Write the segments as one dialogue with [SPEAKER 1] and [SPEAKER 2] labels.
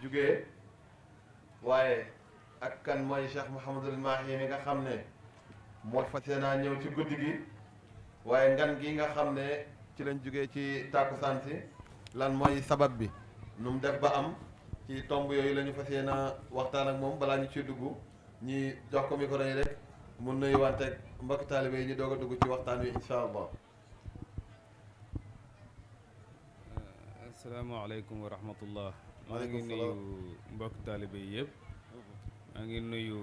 [SPEAKER 1] jugee waaye ak kan mooy Cheikh Mouhamadul Mahi mi nga xam ne moo fas yéenaa ñëw ci guddi gi waaye ngan gi nga xam ne ci lañ jugee ci tàkkusaan si lan mooy sabab bi nu mu def ba am ci tomb yooyu la ñu fas yéenaa waxtaan ak moom balaa ñu ciy dugg ñi jox ko micro yi rek mu nuyuwanteeg mbokki taalibe yi ñu doog a dugg ci waxtaan wi incha allah.
[SPEAKER 2] asalaamaaleykum wa rahmatullah. maa ngi nuyu mbokki taalibe yi yëpp. maa ngi nuyu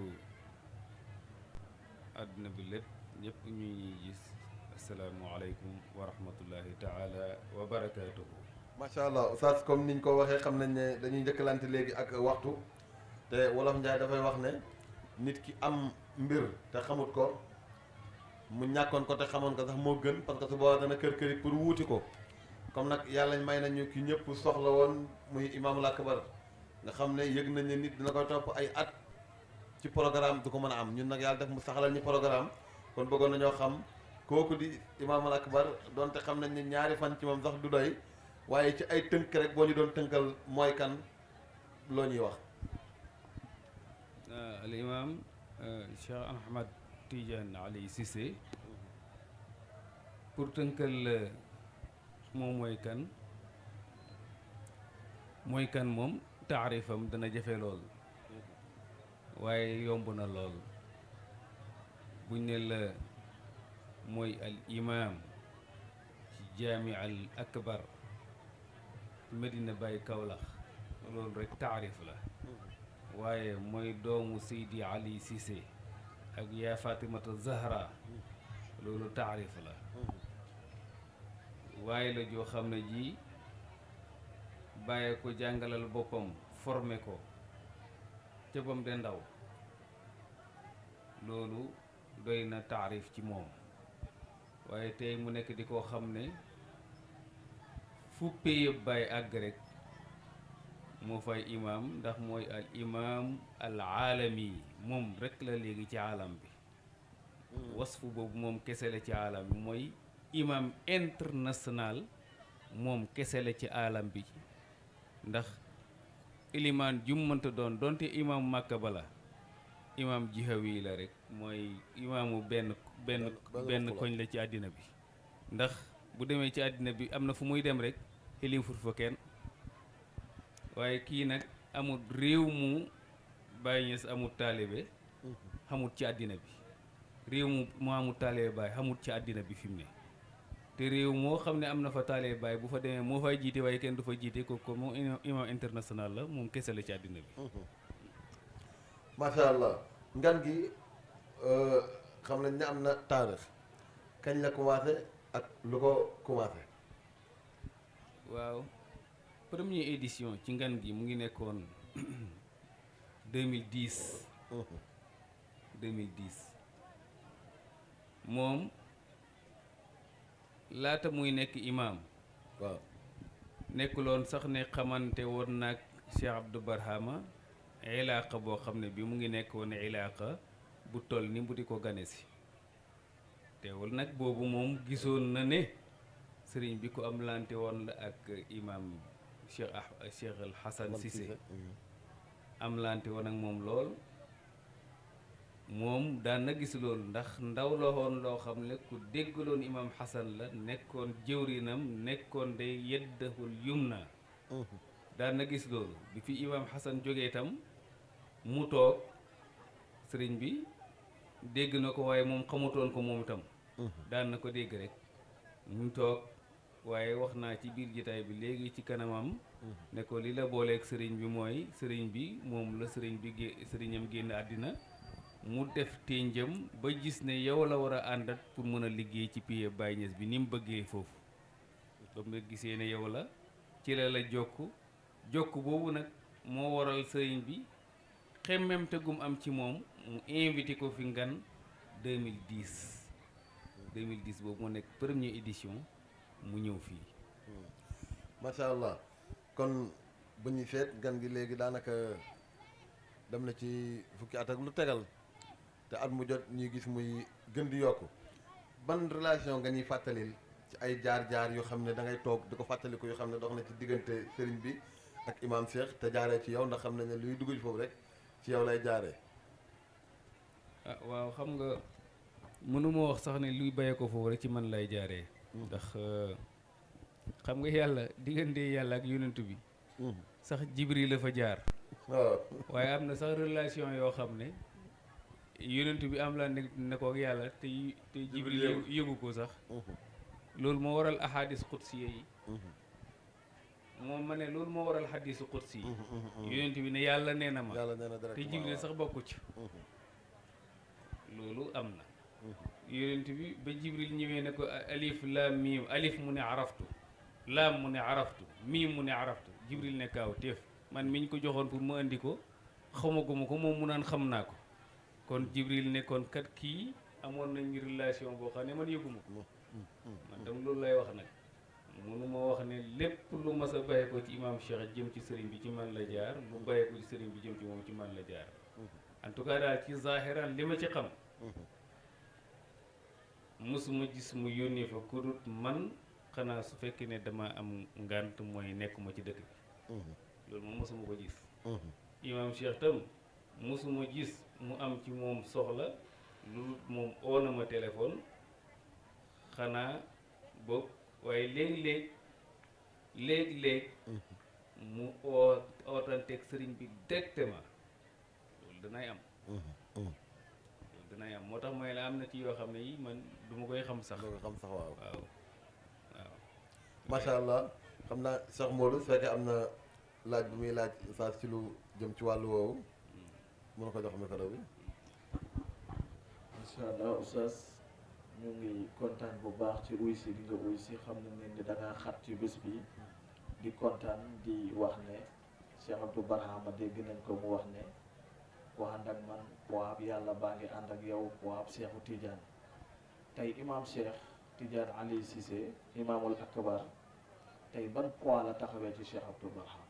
[SPEAKER 2] àdduna bi lépp ñëpp ñuy gis. asalaamaaleykum wa rahmatullahi taala wa barakaatuhu.
[SPEAKER 1] macha allah oustaz comme niñ ko waxee xam nañ ne dañuy njëkkalante léegi ak waxtu te wolof Njaay dafay wax ne nit ki am mbir te xamut ko mu ñàkkoon ko te xamoon ko sax moo gën parce que su boobaa dana kër këri pour wuuti ko comme nag yàlla may nañu ki ñëpp soxla woon muy imaamul akbar nga xam ne yëg nañ ne nit dina koy topp ay at ci programme du ko mën a am ñun nag yàlla def mu saxalal ñu programme kon bëggoon nañoo xam kooku di imaamul akbar donte xam nañ ne ñaari fan ci moom sax du doy waaye ci ay tënk rek boo ñu doon tënkal mooy kan loo ñuy wax.
[SPEAKER 2] al imam Cheikh Ahmad Tidiane Ali Cissé pour tënkal moom mooy kan moom taarifam dana jafe lool waaye yomb na lool buñ ne la mooy al imam ci jaami al akbar Medina Baye Kaolack loolu rek taarif la waaye mooy doomu Seydi Ali Cissé ak yaa Fatimata Zahra loolu taarif la waaye la joo xam ne ji bàyyee ko jàngalal boppam formé ko ca bam de ndaw loolu doy na taarif ci moom waaye tey mu nekk di koo xam ne fu péyëb bàyyi àgg rek moo fay imaam ndax mooy al imaam al aalami moom rek la léegi ci aalam bi wasfu boobu moom kese la ci aalam bi mooy imaam international moom kese la ci aalam bi ndax ilimaan jum mënta doon donte imaam màkka ba la imaam jihawi la rek mooy imaamu benn koñ la ci àddina bi ndax bu demee ci àddina bi am na fu muy dem rek xilifut fa kenn waaye kii nag amul réew mu Baye Niass amul taalibe xamut ci àddina bi réew mu amul taalibe Baye xamut ci àddina bi fi mu ne te réew moo xam ne am na fa taalibe Baye bu fa demee moo fay jiite waaye kenn du fa jiite ko moom imam international la moom kese la ci àddina bi.
[SPEAKER 1] macha allah ngan gi xam nañ ne am na taarix kañ la commencé ak lu ko commencé.
[SPEAKER 2] waaw première édition ci ngan gi mu ngi nekkoon 2010. 2010 moom laata muy nekk imaam.
[SPEAKER 1] waaw
[SPEAKER 2] nekkuloon sax ne xamante woon nag Cheikh Abdou Barhama ilaaqa boo xam ne bi mu ngi nekkoon ilaaqa bu toll ni mu di ko gane si teewul nag boobu moom gisoon na ne sëriñ bi ko am lante woon la ak imaam Cheikh al Hassan Cissé am lante woon ak moom lool moom daan na gis loolu ndax ndaw la woon loo xam ne ku déggaloon imaam Hassan la nekkoon jëwrinam nekkoon day yeddahul yumna daan na gis loolu bi fi imaam Hassan jógee itam mu toog sëriñ bi dégg na ko waaye moom xamutoon ko moom itam daan na ko dégg rek mu toog waaye wax naa ci biir jotaay bi léegi ci kanamam ne ko li la booleeg sëriñ bi mooy sëriñ bi moom la sëriñam génn àddina mu def ténjam ba gis ne yow la war a àndat pour mën a liggéey ci pied Baye Niass bi ni mu bëggee foofu ba mu gisee ne yow la ci la jokk boobu nag moo waral sëriñ bi xemmem tegum am ci moom mu invité ko fi ngan 2010 boobu moo nekk première édition mu ñëw fii.
[SPEAKER 1] macha allah kon bu ñuy seet gan gi léegi daanaka dem na ci fukki at ak lu tegal te at mu jot ñuy gis muy gën di yokku ban relation nga ñuy fàttalil ci ay jaar-jaar yoo xam ne da ngay toog di ko fàttaliku yoo xam ne dox na ci diggante sëriñ bi ak imam Cheikh te jaaree ci yow ndax xam nañ ne luy dugg foofu rek ci yow lay jaaree.
[SPEAKER 2] ah waaw xam nga mënuma wax sax ne luy bayee ko foofu rek ci man lay jaaree. ndax xam nga yàlla diggante yàlla ak yonent bi. sax Jibril la fa jaar.
[SPEAKER 1] waaw
[SPEAKER 2] waaye am na sax relation yoo xam ne yonent bi am la ne ko ak yàlla te Jibril yëgu ko sax. loolu moo waral ahadis qudsiya yi. moom ma ne loolu moo waral xadisu qudsi yi. yonent bi ne yàlla nee na ma.
[SPEAKER 1] yàlla nee na direct
[SPEAKER 2] te Jibril sax bokku ci. loolu am na. yonent bi ba Jibril ñëwee ne ko alif laam miim alif mu ne araftu laam mu ne araftu miim mu ne araftu Jibril ne kaaw téef man miñ ko joxoon pour mu andi ko xamaguma ko moom mu naan xam naa ko kon Jibril ne kon kat kii amoon nañ relation boo xam ne man yëguma ko man tam loolu lay wax nag mënuma wax ne lépp lu mas a bàyyi ko ci imam Cheikh jëm ci sëriñ bi ci man la jaar lu bàyyi ko ci sëriñ bi jëm ci moom ci man la jaar en tout cas daal ci zahiran li ma ci xam mosuma gis mu yónnee fa kudut man xanaa su fekkee ne dama am ngànt mooy nekkuma ci dëkk bi loolu moom mosuma ko gis imam Cheikh tam mosuma gis mu am ci moom soxla lu moom oo na ma téléphone xanaa boog waaye léeg-léeg mu ootanteeg sëriñ bi directement loolu danay am danay am moo tax mooy la am na ci yoo xam ne yi man du ma koy xam sax.
[SPEAKER 1] doo ko xam sax waaw.
[SPEAKER 2] waaw.
[SPEAKER 1] macha allah xam naa Cheikh Modou su fekkee am na laaj bu muy laaj saa ci lu jëm ci wàllu woowu. mën na ko jox micro bi.
[SPEAKER 3] macha allah oustaz ñu ngi kontaan bu baax ci uy si bi nga uy si xam nañ ne da ngaa xat ci bés bi di kontaan di wax ne Cheikh Abdou Barhama dégg nañ ko mu wax ne. ku ànd ak man poab yàlla baa ngi ànd ak yow poab Cheikhu Tidiane tey imam Cheikh Tidiane Ali Cissé imaamul akbar tey ban poids la taxawee ci Cheikh Abdou Barham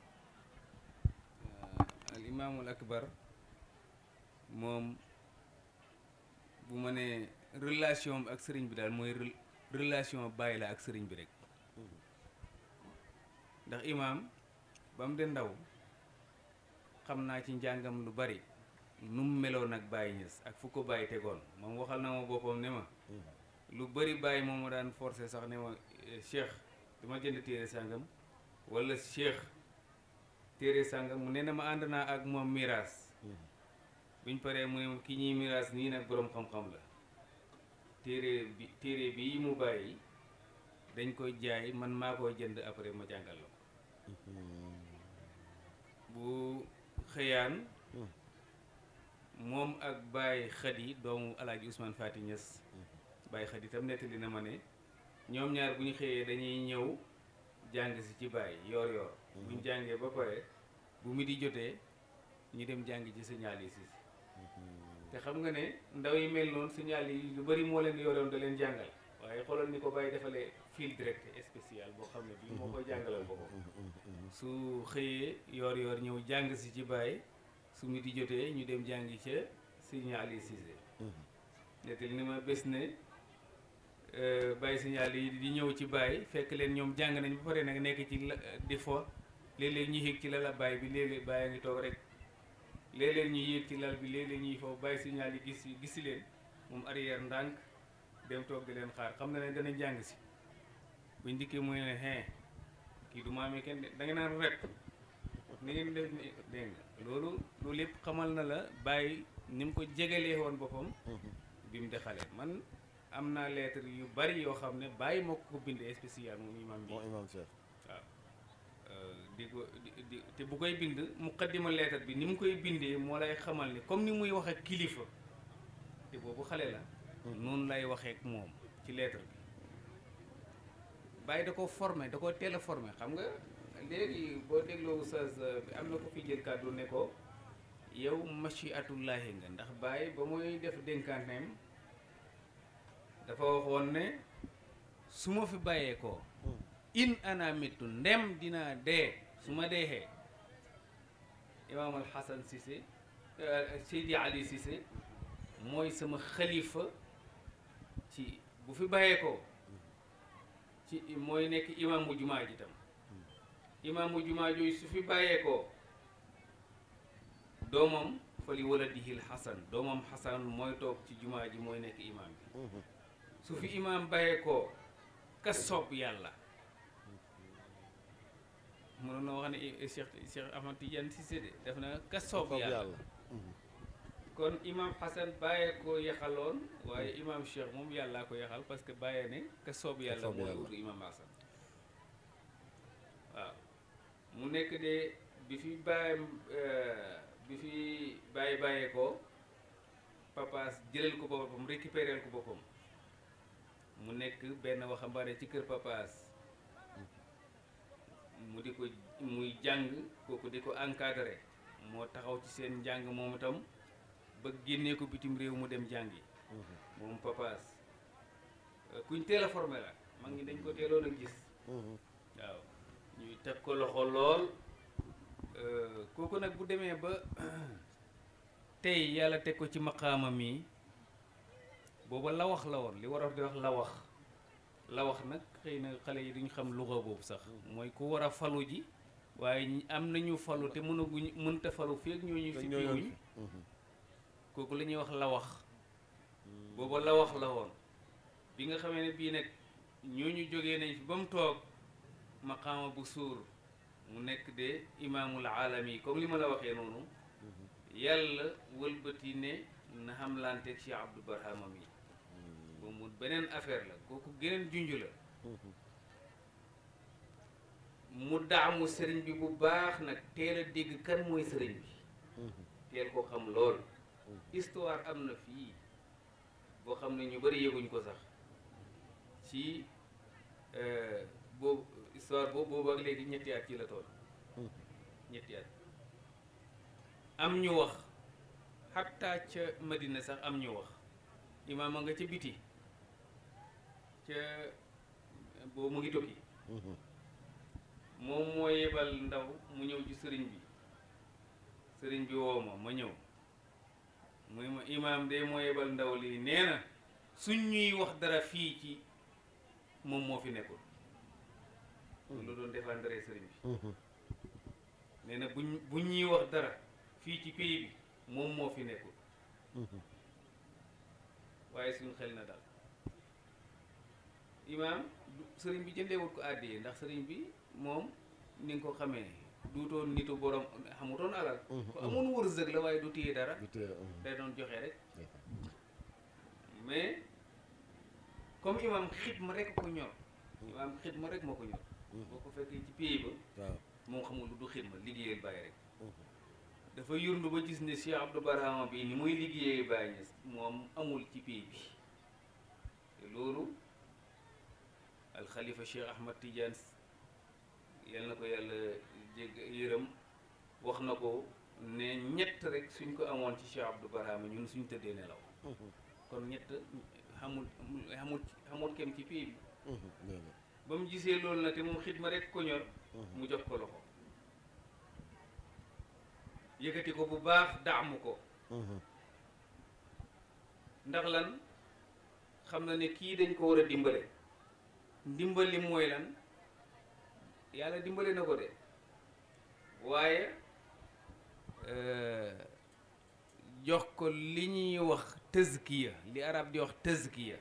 [SPEAKER 2] al imaamul akbar moom bu ma ne relation ak sëriñ bi daal mooy relation bàyyi la ak sëriñ bi rek ndax imaam ba mu de ndaw xam naa ci njàngam lu bari nu mu meloon ak Baye Niass ak fu ko Baye tegoon moom waxal na ma boppam ne ma lu bari Baye moom ma daan forcé sax ne ma Cheikh dama jënd téere sàngam wala Cheikh téere sàngam mu ne na ma ànd naa ak moom miraas buñ paree mu ne ki ñuy miraas nii nag boroom xam-xam la téere bi mu bàyyi dañ koy jaay man maa koy jënd après ma jàngal la ko bu xëyaan moom ak Baye Khady doomu Alaaji Ousmane Fati Niass Baye Khady itam nettali na ma ne ñoom ñaar bu ñu xëyee dañuy ñëw jàng si ci Baye yor buñ jàngee ba pare bu mi di jotee ñu dem jàng ci signal yi si te xam nga ne ndaw yi mel noonu signal yi lu bari moo leen yoroon da leen jàngal waaye xoolal ni ko Baye defalee fil direct spécial boo xam ne bii moo koy jàngalal boppam su xëyee yor ñëw jàng si ci Baye su mi di jotee ñu dem jàngi ca signal yi Cissé nettali ni ma bés ne Baye signal yi di ñëw ci Baye fekk leen ñoom jàng nañ ba pare nag nekk ci di fo léeg-léeg ñu yéeg ci lal Baye bi léeg-léeg Baye a ngi toog rek léeg-léeg ñu yéeg ci lal bi léeg-léeg ñuy foofu Baye signal yi gisi leen moom arrière ndànk dem toog di leen xaar xam na ne danañ jàng si buñ dikkee muy ne kii du maamee kenn da nga naan rek ni ngeen def ni dégg nga loolu lépp xamal na la Baye ni mu ko jegalee woon boppam bi mu dexale man am naa lettre yu bari yoo xam ne Baye moo ko bindee spécial moom imam bi
[SPEAKER 1] imam Cheikh
[SPEAKER 2] waaw di ko di te bu koy bind muqaddima lettre bi ni mu koy bindee moo lay xamal ni comme ni muy wax ak kilifa te boobu xale la noonu lay waxee ak moom ci lettre bi Baye da ko formé da ko teel a formé xam nga léegi boo dégloo oustaz am na ko fi jël kàddu ne ko yow machiatullahi nga ndax Baye ba muy def dénkaaneem dafa waxoon ne su ma fi bàyyee ko in ana mittu ndem dinaa dee su ma deexee imaam al Hasan Cissé Seydi Ali Cissé mooy sama xalifa ci bu fi bàyyee ko ci mooy nekk imam bu jumaa ji tam imaamu jumaa jooju su fi bàyyeekoo doomam fali waladihil xasan doomam xasan mooy toog ci jumaa ji mooy nekk imaam bi su fi imaam bàyyeekoo ka soob yàlla mënoon na wax ne Cheikh Ahmad Tidiane Cissé de def na ka soob yàlla kon imaam xasan bàyyee ko yaxaloon waaye imaam Cheikh moom yàllaa ko yaxal parce que bàyyee ne ka soob yàlla mooy utu imaam xasan waaw mu nekk de bi fi bàyyee ko papaas jëlal ko boppam récupérer ko boppam mu nekk benn waxambaane ci kër papaas mu di ko muy jàng kooku di ko encadré moo taxaw ci seen njàng moom itam ba génnee ko bitim réew mu dem jàngi moom papaas kuñ teel a formé la mag ñi dañ ko teeloon a gis waaw ñuy teg ko loxo lool kooku nag bu demee ba tey yàlla teg ko ci maqaama mi booba la wax la woon li war a di wax la wax nag xëy na xale yi duñ xam luga boobu sax mooy ku war a falu ji waaye am nañu falu te mënta falu feeg ñooñu si piiwuñ kooku la ñuy wax la wax booba la wax la woon bi nga xamee ne bii nag ñooñu jógee nañ fi ba mu toog maqaama bu suur mu nekk de imaamul aalami comme li ma la waxee noonu yàlla wëlbati ne na xam lanteeg Cheikh Abdou Barhama mi ba mu beneen affaire la kooku geneen junj la mu daamu sëriñ bi bu baax nag teel a dégg kan mooy sëriñ bi teel ko xam lool histoire am na fii boo xam ne ñu bari yëguñ ko sax ci boobu histoire boobu ak léegi ñetti at ci la tool ñetti at am ñu wax xatta ca Madina sax am ñu wax imaam a nga ca biti ca boobu mu ngi tukki moom moo yebal ndaw mu ñëw ci sëriñ bi woo ma ñëw muy ma imaam de moo yebal ndaw lii nee na suñ ñuy wax dara fii ci moom moo fi nekkul loolu doon défendre sëriñ bi nee na buñ ñuy wax dara fii ci pays bi moom moo fi nekkul waaye suñ xel na dal imaam sëriñ bi jëndeewut ko àddiyee ndax sëriñ bi moom ni nga ko xamee duutoon nitu borom xamutoon alal ku amoon wërsëg la waaye du téye dara day doon joxe rek mais comme imaam xidma rek ko ñor imaam xidma rek moo ko ñor boo ko fekkee ci pays ba moom xamul du xidma liggéeyal bàyyi rek dafa yurndu ba gis ne Cheikh Abdou Barhama bi ni muy liggéeyee bàyyi ñes moom amul ci pays bi te loolu alxalifa Cheikh Ahmad Tidiane yal na ko yàlla jégg yërëm wax na ko ne ñett rek suñ ko amoon ci Cheikh Abdou Barhama ñun suñ tëddee nelaw kon ñett xamul kem ci pays bi ba mu gisee loolu na te moom xidma rek ko ñor mu jox ko loxo yëkkati ko bu baax daamu ko ndax lan xam na ne kii dañ ko war a dimbale ndimbali mooy lan yàlla dimbale na ko de waaye jox ko li ñuy wax tazkiya li arab di wax tazkiya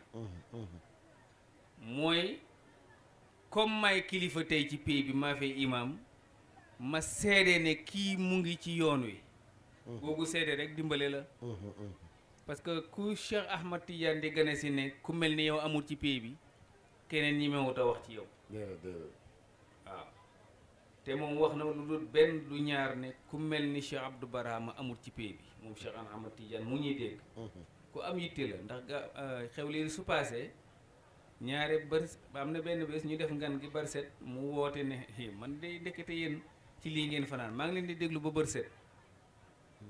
[SPEAKER 2] mooy comme may kilifa tey ci pays bi maa fay imam ma seede ne kii mu ngi ci yoon wi boobu seede rek dimbale la parce que ku Cheikh Ahmad Tidiane di gane si ne ku mel ni yow amul ci pays bi keneen ñi mewut a wax ci yow waaw te moom wax na lu dul benn du ñaar ne ku mel ni Cheikh Abdou Barhama amul ci pays bi moom Cheikh Ahmad Tidiane mu ñuy dégg ku am yitte la ndax xew li su paasee ñaare bër am na benn bés ñu def ngan gi bër set mu woote ne man de ndekete yéen ci lii ngeen fanaan maa ngi leen di déglu ba bër set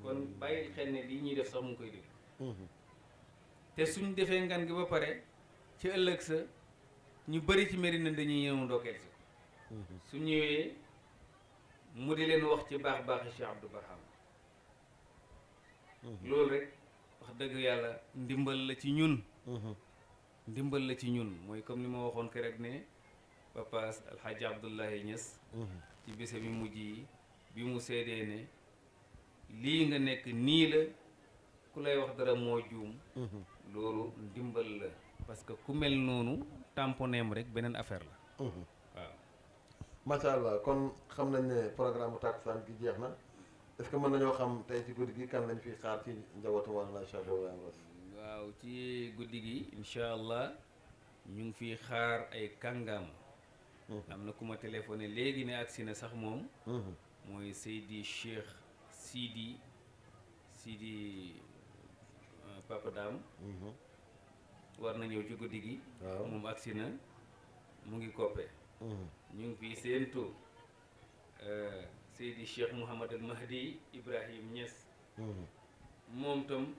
[SPEAKER 2] kon bàyyi xel ne lii ñuy def sax mu ngi koy déglu te suñ defee ngan gi ba pare ci ëllëg sa ñu bëri ci Medina dañuy ñëw ndokkeel si su ñëwee mu di leen wax ci baax baaxi Cheikh Abdou Barhama loolu rek wax dëgg yàlla ndimbal la ci ñun ndimbal la ci ñun mooy comme ni ma waxoon ke rek ne papaas alxaaji Abdullahi Ñas ci bise bi mujj yi bi mu seedee ne lii nga nekk nii la ku lay wax dara moo juum loolu ndimbal la parce que ku mel noonu tamponeem rek beneen affaire la waaw
[SPEAKER 1] macha allah kon xam nañ ne programme bu tàkkusaan gi jeex na est-ce que mën nañoo xam tey ci guddi gi kan lañ fiy xaar ci njabootu Mawlana Cheikh Ibrahima Niass.
[SPEAKER 2] waaw ci guddi gi incha allah ñu ngi fiy xaar ay kàngaam am na ku ma téléphoné léegi ne agsi na sax moom mooy Seydi Cheikh Sidi Papa Dame war na ñëw ci guddi gi
[SPEAKER 1] waaw
[SPEAKER 2] moom agsi na mu ngi koppe ñu ngi fii séentu Seydi Cheikh Mouhamad al Mahdi Ibrahim Niass moom tam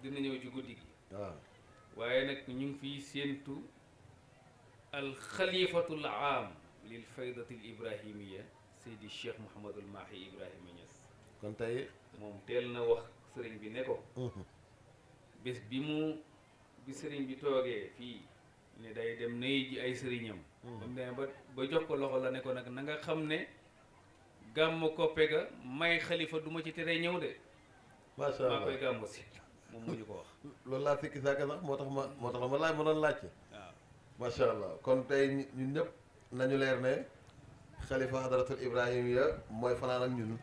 [SPEAKER 2] dina ñëw ci guddi gi
[SPEAKER 1] waaw
[SPEAKER 2] waaye nag ñu ngi fii séentu al xalifatul aam lil faydatil ibrahimiya Seydi Cheikh Mouhamad al Mahi Ibrahima Niass
[SPEAKER 1] kon tey
[SPEAKER 2] moom teel na wax sëriñ bi ne ko bés bi sëriñ bi toogee fii ne day dem nuyu ji ay sëriñam ba mu demee ba jox ko loxo la ne ko nag na nga xam ne gàmmu koppe ga may xalifa duma ci tere ñëw de
[SPEAKER 1] macha
[SPEAKER 2] maa
[SPEAKER 1] allah
[SPEAKER 2] koy gàmmu si moom mu ñu ko wax
[SPEAKER 1] loolu laa sikki saaka sax moo tax ma laaj ma doon laajte
[SPEAKER 2] waaw
[SPEAKER 1] macha allah kon tey ñun ñëpp nañu leer ne xalifa hadratul ibrahimiya mooy fanaan ak ñun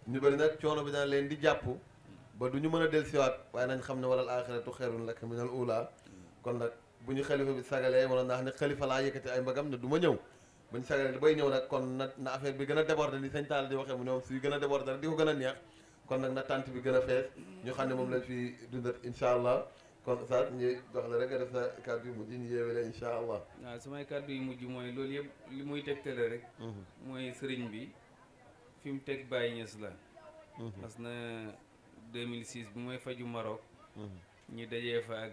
[SPEAKER 1] ñu bëri nag coono bi dana leen di jàpp ba du ñu mën a dellusiwaat waaye nañ xam ne walal axiratu xeerun laka minal ula kon nag bu ñu xalifa bi sagalee wala naa ne xalifa laa yëkkati ay mbagam ne du ma ñëw bu ñu sagalee bay ñëw nag kon na affaire bi gën a déborder ni sëñ Talla di waxee mu ñoom suy gën a déborder di ko gën a neex kon nag na tànt bi gën a fees ñu xam ne moom lañ fi dundat incha allah kon Oustaz ñu jox la rek nga def sa kàddu yu mujj ñu yeewee incha allah.
[SPEAKER 2] waaw samay kàddu yu mujj mooy loolu yëpp li muy tegtale rek mooy sëriñ bi fi mu teg Baye Niass la parce que 2006 bi mooy faju Maroc ñu dajee fa ak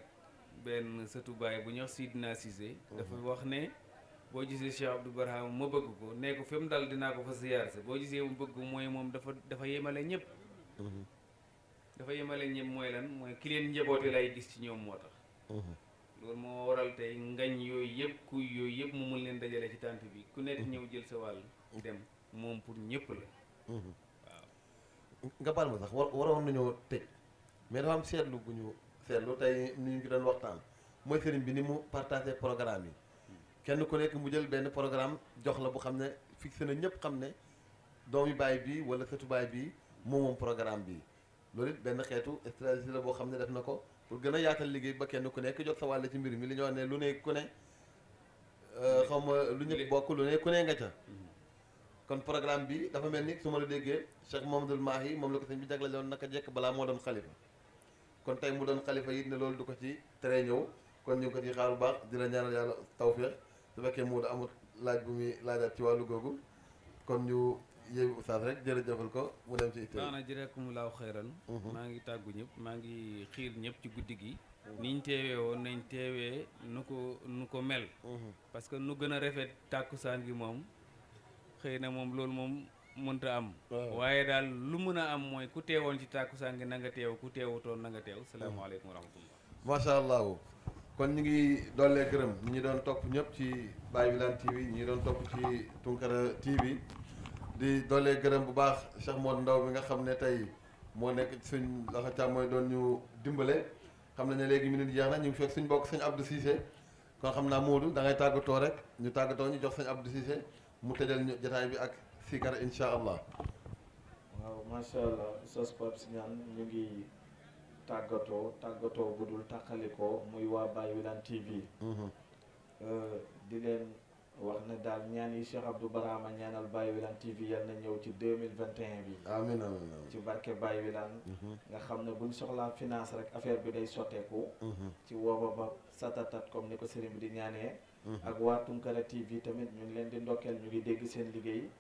[SPEAKER 2] benn sëtu Baye bu ñuy wax Sidina Cissé dafa wax ne boo gisee Cheikh Abdou Barham ma bëgg ko nee ko fi mu dal dinaa ko fa ziyaar sa boo gisee mu bëgg mooy moom dafa yemale ñëpp dafa yemale ñëpp mooy lan mooy ki leen njaboote lay gis ci ñoom moo tax loolu moo waral tey ngañ yooyu yëpp kuy yooyu yëpp mu mun leen dajale ci tànt bi ku nekk ñëw jël sa wàll dem moom pour ñëpp la waaw
[SPEAKER 1] nga baal ma sax waroon nañoo tëj mais dafa am seetlu gu ñu seetlu tey ni ñu ngi doon waxtaan mooy sëriñ bi ni mu partagé programme yi kenn ku nekk mu jël benn programme jox la bu xam ne fixé na ñëpp xam ne doomi baay bi wala sëtu baay bi moom programme bi loolu it benn xeetu stratégie la boo xam ne def na ko pour gën a yaatal liggéey ba kenn ku nekk jot sa wàll ci mbir mi li ñu wax ne lu ne ku ne xaw ma lu ñëpp bokk lu ne ku ne nga ca kon programme bi dafa mel ni su ma la déggee Cheikh Mouhamadoul Mahi moom la ko sëñ bi jagleel woon naka jekk balaa moo doon xalifa kon tey mu doon xalifa yi ne loolu du ko ci tere ñëw kon ñu ngi ko ci xaar bu baax di la ñaanal yàlla tawfeex su fekkee mu da amul laaj bu muy laajaat ci wàllu googu kon ñu yéewi oustaz rek jërëjëfal ko mu dem ci itte
[SPEAKER 2] baax na jërëkumulaaw xayran maa ngi tàggu ñëpp maa ngi xiir ñëpp ci guddi gi niñ teewee woon nañ teewee nu ko mel parce que nu gën a rafet tàkkusaan gi moom xëy na moom loolu moom mënta am waaye daal lu mën a am mooy ku teewoon ci tàkkusaan gi na nga teew ku teewutoon na nga teew salaamaaleykum wa rahmatullah
[SPEAKER 1] macha allah kon ñu ngi doolee gërëm ñi ñu doon topp ñëpp ci Baye Wilane TV ñi doon topp ci Tunkara TV di doolee gërëm bu baax Cheikh Modou Ndaw bi nga xam ne tey moo nekk suñ loxo càmmooy doon ñu dimbale xam nañ ne léegi minute jeex na ñu ngi fekk suñ bokk sëñ Abdou Cissé kon xam naa Modou da ngay tàggatoo rek ñu tàggatoo ñu jox sëñ Abdou Cissé mu tëjal ñu jotaay bi ak sikar incha allah.
[SPEAKER 3] waaw macha allah Oustaz Pape Signane ñu ngi tàggatoo bu dul tàqalikoo muy waa Baye Wilane TV. di leen wax ne daal ñaan yi Cheikh Abdou Barhama ñaanal Baye Wilane TV yal na ñëw ci 2021 bi.
[SPEAKER 1] amiin amiin
[SPEAKER 3] ci barke Baye Wilane. nga xam ne buñ soxlaa finance rek affaire bi day sotteeku. ci wooba ba satatat comme ni ko sëriñ bi di ñaanee. ak waa Tunkara TV tamit ñu ngi leen di ndokkeel ñu ngi dégg seen liggéey.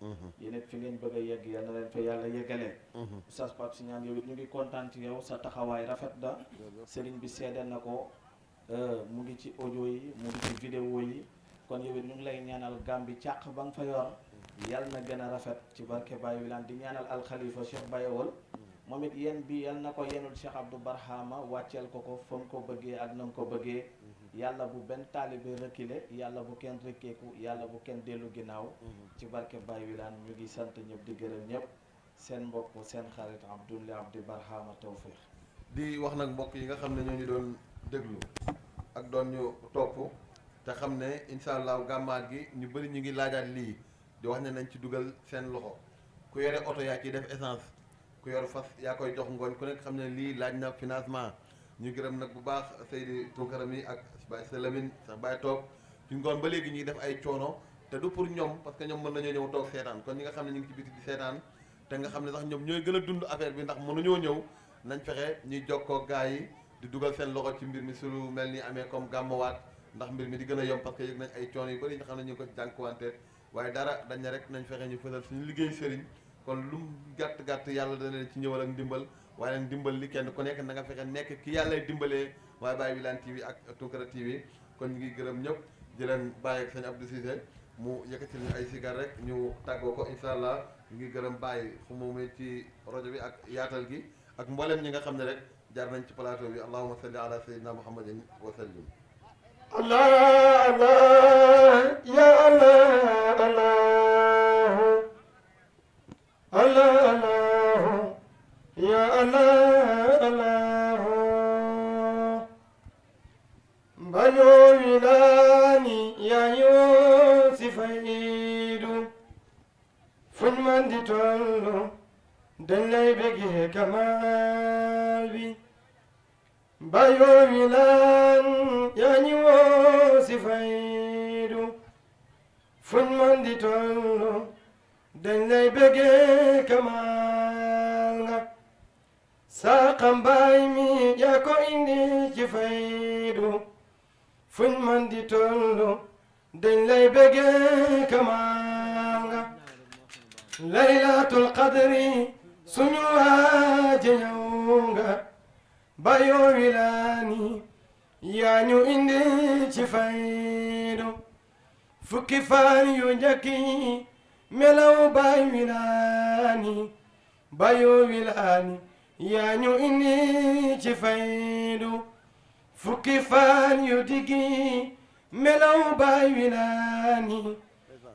[SPEAKER 3] yéen it fi ngeen bëgg a yegg yal na leen fa yàlla yeggalee. Oustaz Pape Signane yow it ñu ngi kontaan ci yow sa taxawaay rafet da sëriñ bi seede na ko mu ngi ci audio yi mu ngi ci vidéo yi kon yow it ñu ngi lay ñaanal Gàmbi càq ba nga fa yor yal na gën a rafet ci barke Baye Wilane di ñaanal alxalifa Cheikh Baye Wol moom it yéen bi yal na ko yenul Cheikh Abdou Barhama wàcceel ko fa mu ko bëggee ak na nga ko bëggee yàlla bu benn taalibe reculer yàlla bu kenn rekkeeku yàlla bu kenn dellu ginnaaw ci barke Baye Wilane ñu ngi sant ñëpp di gërëm ñëpp seen mbokk seen xarit Abdoulaye Abdi Barhama Tawfiq
[SPEAKER 1] di wax nag mbokk yi nga xam ne ñoo ñu doon déglu ak doon ñu topp te xam ne incha allah gàmmaat gi ñu bëri ñu ngi laajaat lii di wax ne nañ ci dugal seen loxo ku yore oto yaa ciy def essence ku yor fas yaa koy jox ngooñ ku nekk xam ne lii laaj na financement ñu gërëm nag bu baax Seydi Tounkara mi ak Baye Salamine sax Baye toog ci ngoon ba léegi ñuy def ay coono te du pour ñoom parce que ñoom mën nañoo ñëw toog seetaan kon ñi nga xam ne ñu ngi ci biti di seetaan te nga xam ne sax ñoom ñooy gën a dund affaire bi ndax mënuñoo ñëw nañ fexe ñuy jokkoo gaa yi di dugal seen loxo ci mbir mi su lu mel ni amee comme gàmmuwaat ndax mbir mi di gën a yomb parce que yëg nañ ay coono yu bëri yi nga xam ne ñu ngi ko jànkuwante waaye dara dañ ne rek nañ fexe ñu fësal suñu liggéey sëriñ kon lu gàtt yàlla dana leen ci ñëwal ak ndimbal waaye nag ndimbal li kenn ku nekk na nga fexe nekk ki yàllay dimbalee waaye Baye Wilane TV ak Tounkara TV kon ñu ngi gërëm ñëpp di leen bàyyi ak sëñ Abdou Cissé mu yëkkatil ñu ay sigar rek ñu tàggoo ko incha allah ñu ngi gërëm bàyyi xumumi ci rajo bi ak yaatal gi ak mboolem ñi nga xam ne rek jaar nañ ci plateau bi allahumma salli ala sayyidina muhammadin wa sallim
[SPEAKER 4] Allah Allah ya Allah Allah Allah ya Allah Allah Bayo Wilane ya Yusufaidu fuñ man di tollu dañ lay bëgge kamal bi Bayo Wilane ya Yusufaidu fuñ man di tollu dañ lay bëgge kamal nga Saxam Baay mi yaa ko indi ci faydu fuñ man di tollu dañ lay bëgge kamal nga laylatul qadri suñu waaja ñëw nga Bayo Wilane yaa ñu indi ci faydu fukki fan yu njëkk yi melaw Baay Wilane Bayo Wilane yaa ñu indi ci faydu fukki fan yu diggi melaw Baay Wilane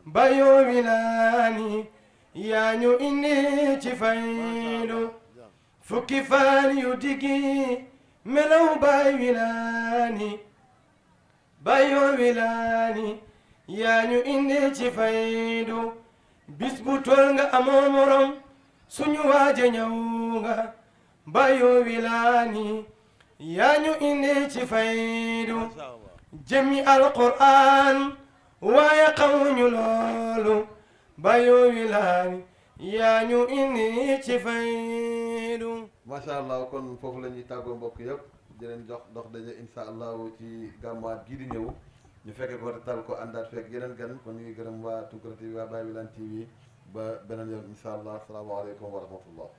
[SPEAKER 4] Bayo Wilane yaa ñu indi ci faydu fukki fan yu diggi melaw Baay Wilane Bayo Wilane yaa ñu indi ci faydu bis bu tol nga amoo morom suñu waaja ñëw nga Bayo Wilane yaa ñu indi ci faydu jëmi alquran waaye xamuñu loolu Bayo Wilane yaa ñu indi ci faydu
[SPEAKER 1] macha allah kon foofu la ñuy tàggoo mbokk yëpp di leen jox dox daje incha allah ci gàmmuwaat gii di ñëw ñu fekke ko te tal ko àndaat fekk yeneen gan kon ñu ngi gërëm waa Tounkara TV waa Baye Wilane TV ba beneen yoon incha allah asalaamaaleykum wa rahmatullah